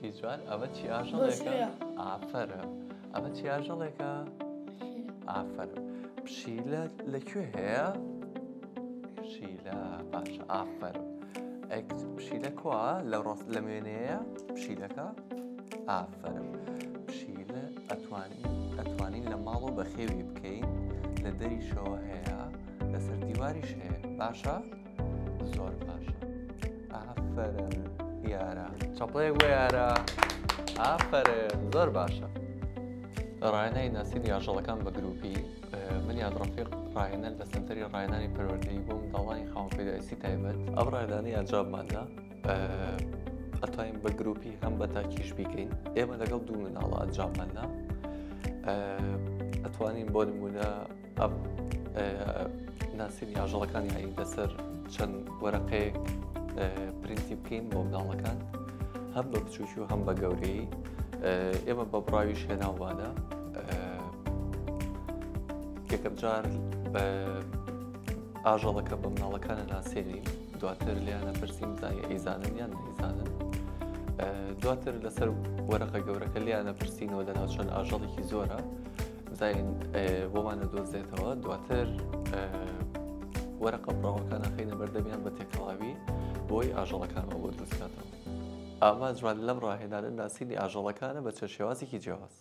کچی جوان ئەمە چی ئاژەڵێکە؟ ئافەرم. ئەمە چی ئاژەڵێکە؟ ئافەرم. پشیلە لە کوێ هەیە؟ پشیلە باشە ئافەرم. پشیلە کوا لە ڕاست لە وێنەیە پشیلەکە؟ ئافەرم. پشیلە ئەتوانین ئەتوانین لە ماڵەوە بەخێوی بکەین لە دەریشەوە هەیە لەسەر دیواریش هەیە باشە؟ زۆر باشە ئافەرم یارا چەپڵەیەک بۆ یارا ئافەرم زۆر باشە ڕاهێنانی ناسینی ئاژەڵەکان بە گروپی من یاد ڕەفیق ڕاهێنەر لە سەنتەری ڕاهێنانی پەروەردەیی بۆ منداڵانی خاوەن پێداویستی تایبەت ئەم ڕاهێنانی ئەنجامماندا ئەتوانین بە گروپی هەم بە تاکیش بیکەین ئێمە لەگەڵ دوو مناڵە ئەنجامماندا ئەتوانین بۆ نمونە ئەم ناسینی ئاژەڵەکان یانی لەسەر چەند وەرەقەیەک پرینتی بکەین بۆ مناڵەکان هەم بە بچووکی و هەم بە گەورەی ئێمە بە بڕاویش هێناوانە یەکەم جار بە ئاژەڵەکە بە مناڵەکانە ناسێنین دواتر لیانە پرسییم زانە ئەیزانن یان نەیزانن دواتر لەسەر وەرەقە گەورەکە لیانە پرسینەوە لەناو چەند ئاژەڵێکی زۆرە بزانین بۆمان دەدۆزێتەوە دواتر وەرەقە بڕاوەکان ئەخەینە بەردەمیان بە تێکەڵاوی بۆی ئاژەڵەکانەوە بۆ دروستکاتەوە ئامانجمان لەم ڕاهێنانە ناسینی ئاژەڵەکانە بە چەند شێوازێکی جیاواز.